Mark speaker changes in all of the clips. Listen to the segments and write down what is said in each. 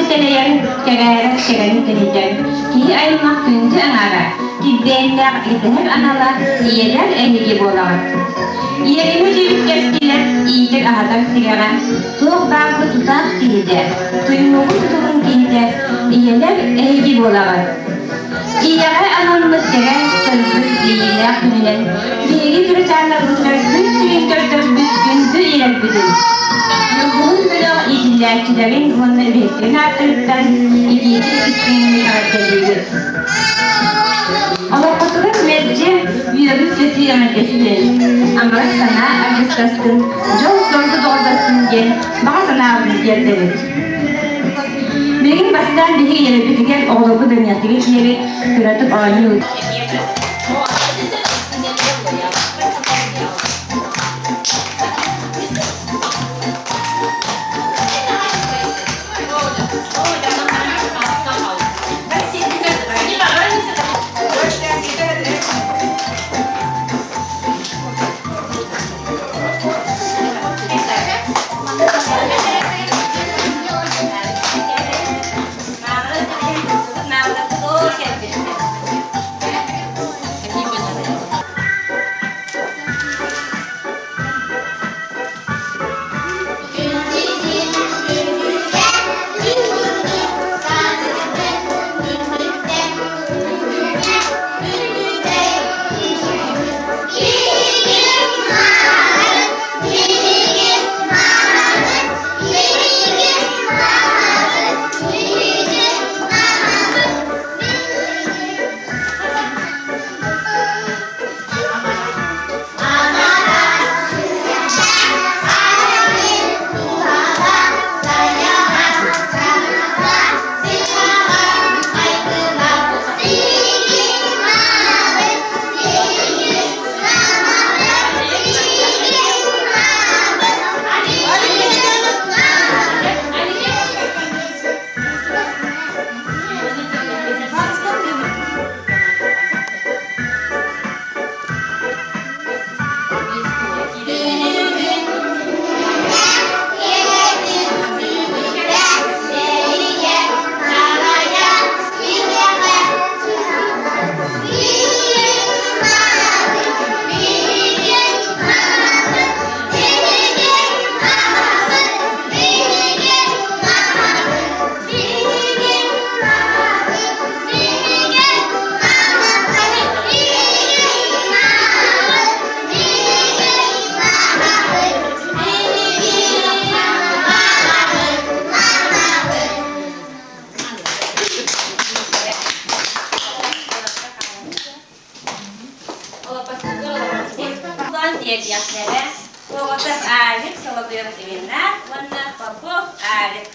Speaker 1: тэлэйэр, кэҥээрэр кэрэни тэнитэр, киһи аймах күндү аҥаара, килбиэннээх итэһэр анала ийэлэр эһиги буолаҕыт. Ийэлэри дьиэбит кэскилэ, иитэр-аһатар тирэҕэ, туох баарбыт тутаах киһитэ, туймугу тутулун киһитэ, ийэлэр эһиги буолаҕыт. Ийэҕэ анаммыт кэрэ, сырдык, иэйиилээх күнүнэн биһиги кырачааннарбытыгар күн сирин көрдөрбүт күндү ийэлэрбитин, Ньургуһун бөлөх иитиллээччилэрин уонна үлэһиттэрин ааттарыттан итиитик истиҥник эҕэрдэлиибит. Олоххутугар мэлдьи үөрүү-көтүү эҥэрдэстин, амарах санаа аргыстастын, дьол-соргу доҕордостун диэн баҕа санаабытын тиэрдэбит. Билигин бастаан биһиги ийэлэрбитигэр оҕолорбут ырыҥыахтыгар диэри кыратык оонньуу. Тиэрдиэхтэрэ Соҕотох Алик, Соловьев Ирина уонна Попов Алик.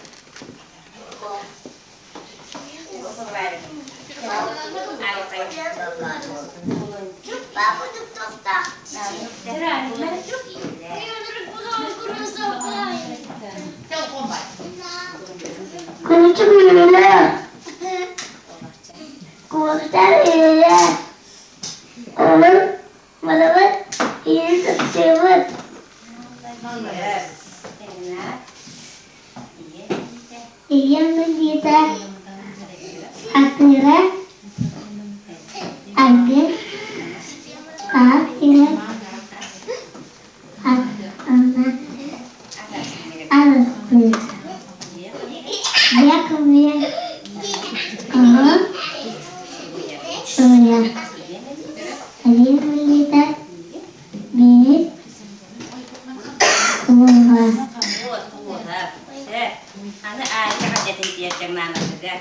Speaker 2: Күнүчүк үлэ, куустар үлэ, олор Малабыт, ийэни таптыыбыт. Ийэм билиитэ атыыра, аргы, аах иһэ, ана, арыстыыр. Дьиэ оҕо, ырыа. Алина Лита биир уола.
Speaker 1: Аны Аня эҕэрдэтин тиэрдэр мааматыгар.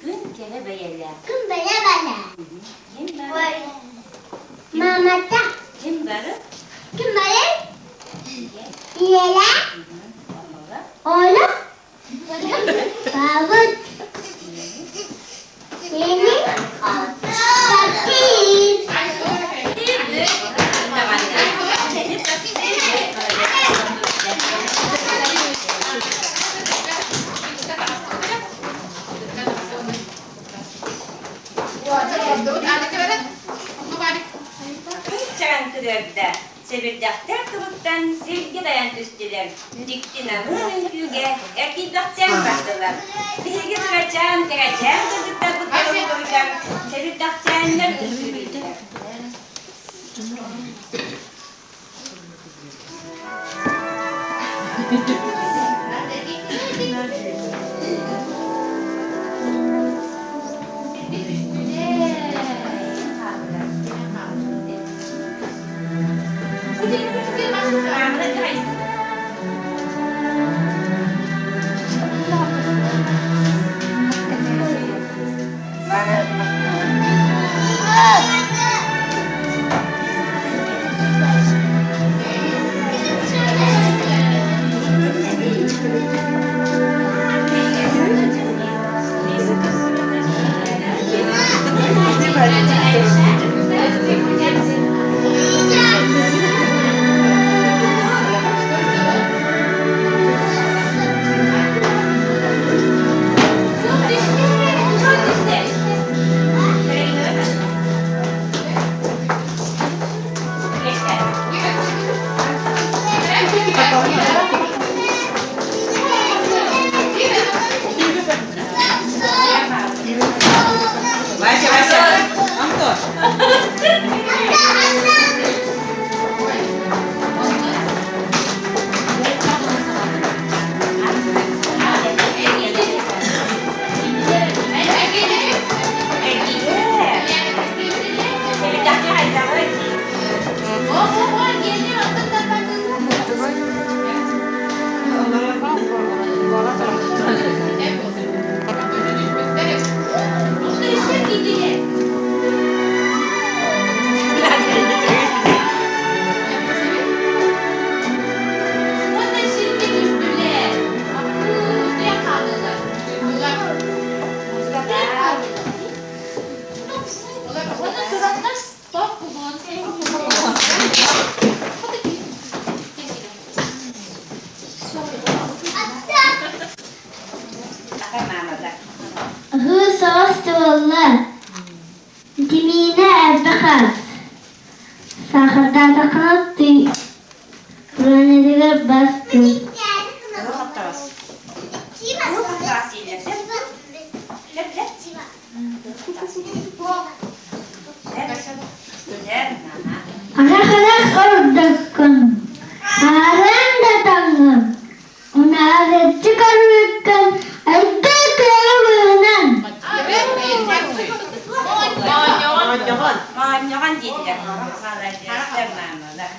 Speaker 1: Күн кэрэ бэйэлээх.
Speaker 2: Күн бэлэ бэлэ.
Speaker 1: Ким бары?
Speaker 2: Мамата.
Speaker 1: Ким бары?
Speaker 2: Ким бары? Ийэлэ. Оля. Бабыт. Мени. Таптыыр.
Speaker 1: Чаҕан көрөрдө, сэбирдэхтэр кыбыттар. Тахсан сиргэ тайан түстүлэр, дьикти намыын үҥкүүгэ эргийбэхтээн бардылар. Биһиги кырачаан, кэрэчээн кыргыттарбыт торумнуругар сэбирдэхчээннэр үҥкүүлүүллэр.
Speaker 3: Вася, Вася, Антон.
Speaker 2: Аһыы соҕус туолла, Витамина элбэх ас, саахардаатаххына бронетыгар бас тыл. Харах ордоккун, хаарын да таҥҥын, унаарыччы көрбүккүн айгыр кыайбынан.
Speaker 1: Моонньоҕон диэтилэр. Маамалар.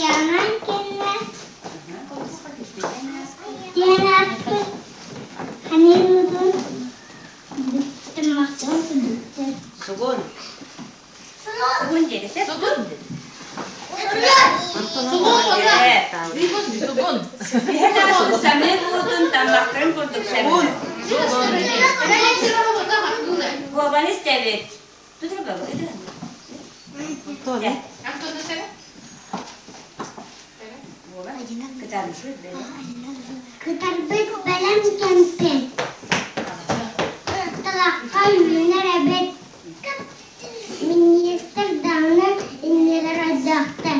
Speaker 2: Ианан кэллэ диэн ааппыт ханыылыыбын
Speaker 3: Сугун.
Speaker 1: Сугун диэтэ. Самыы буутун таммахтарын курдук
Speaker 3: Сугун.
Speaker 1: Буобаны истэбит.
Speaker 2: Кытарбыт бэлэм кэмпиэт талахха үүнэр эбит. Минньигэстэр даҕаны иннилэр хайдахтар.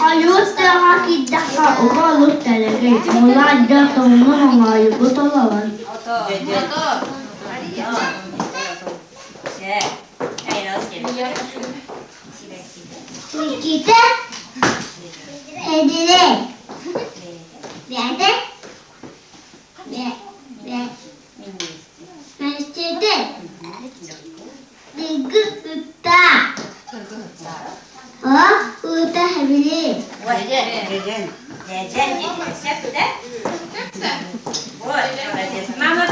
Speaker 2: Ойуур тыаҕа киирдэххэ оҕо олус дэлэгэй, оҕолор дьон тоҥмут оҥоойугу толорор. Никита Эдиле Бэйэтэ Мэстиэтэ Дыгы ытта О ыта хэбили
Speaker 1: Мама,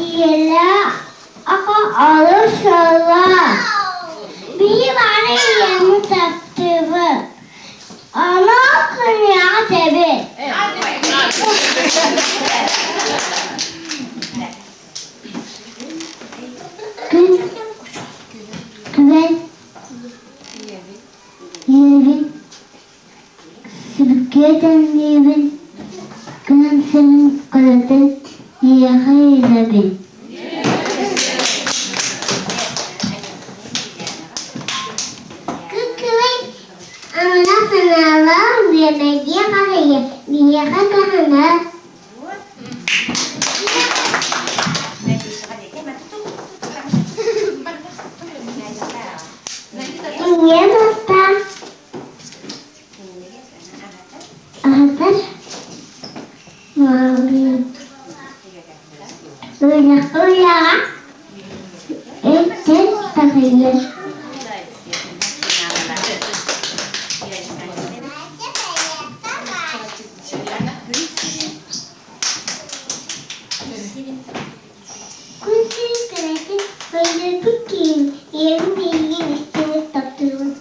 Speaker 2: Ийэлээх аҕа олус дьоллоох. Биһиги бары ийэни таптыыбыт. Ону күннээҕи этэбит. Күн күбэй ийэбин Сибикигэ тэҥниибин, күн сирин көлөтүн эйиэхэ иилэбин. Күн-күбэй амарах санаалаах биэмэйдиэх арыйа биһиэхэ кыһанар. Ийэм астаах Аһатар Ыйаҕа өйтөн таһыйар. Күн сирин кэрэтин өйдөөбүт киһим ийэм миигин истиҥник таптыыбын.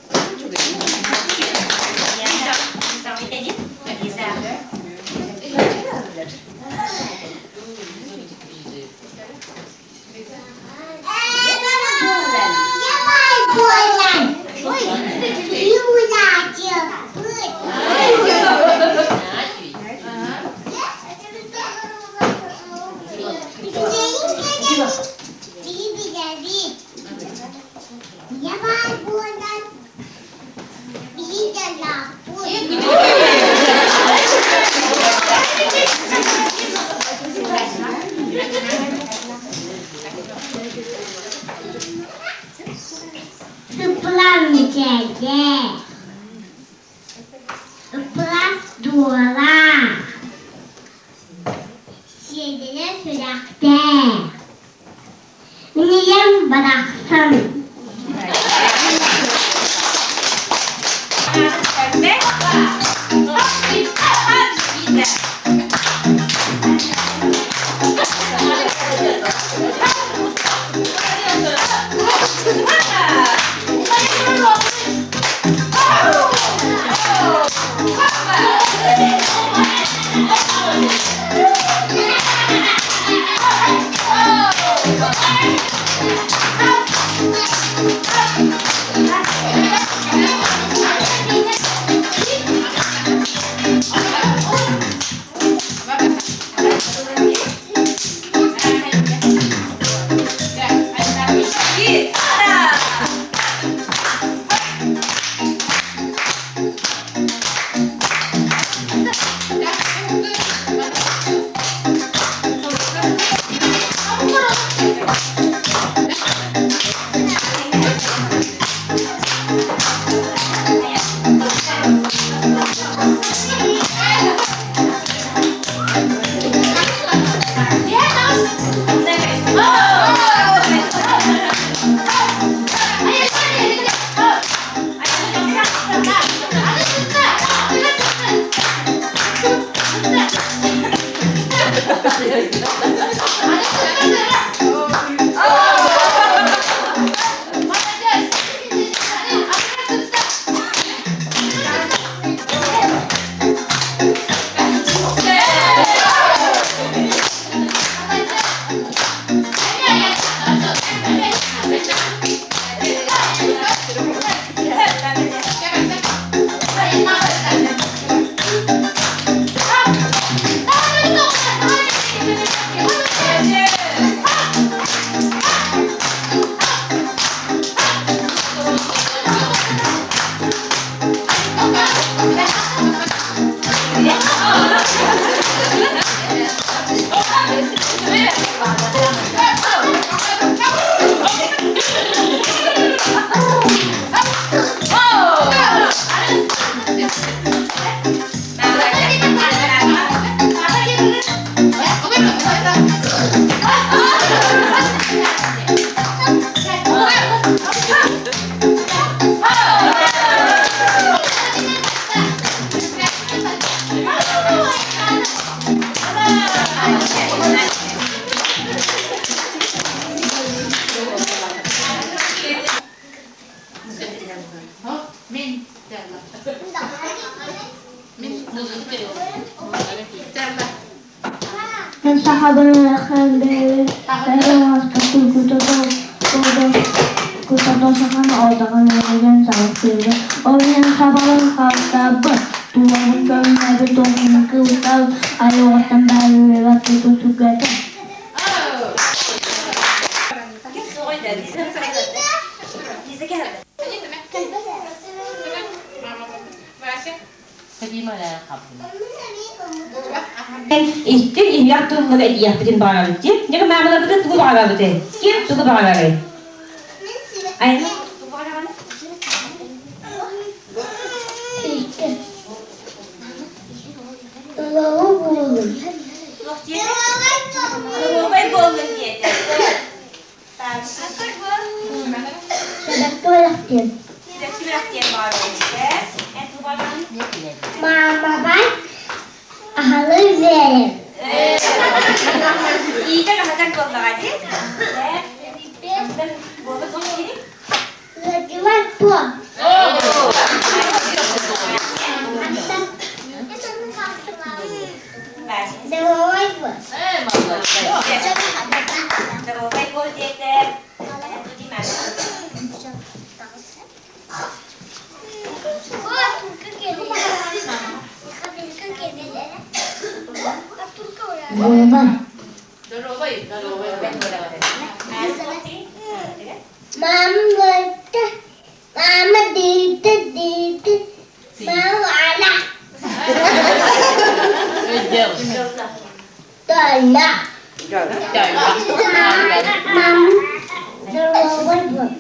Speaker 2: Сыппылаан мичээрдээ, ыппылас дуолаах, сиэдэрэ сүрэхтээх, мин ийэм барахсан. Мен сахабын кутатосахан олдаҕын өлөрөн саҕастыыбын. Ол иһин сабалын халтаабыт, тулабын көрүнэбин туохуна кыбытал айылҕаттан баайыллыбат тутутугата.
Speaker 1: Истиҥ иһиэх тыллары этиэхпитин баҕарабыт дии. Дьэ, маамаларбытын тугу баҕарабытый? Ким тугу баҕарарый? Айна, тугу баҕараҕын? Доруобай буоллун диэтэ.
Speaker 2: Маамабар аһылык биэрэр. Ыалдьыбат дуо? Здоровай буол.
Speaker 1: Здоровай буол диэтэ.
Speaker 2: Мама Мама диты диты мама ала Тола Мама здоровай буол.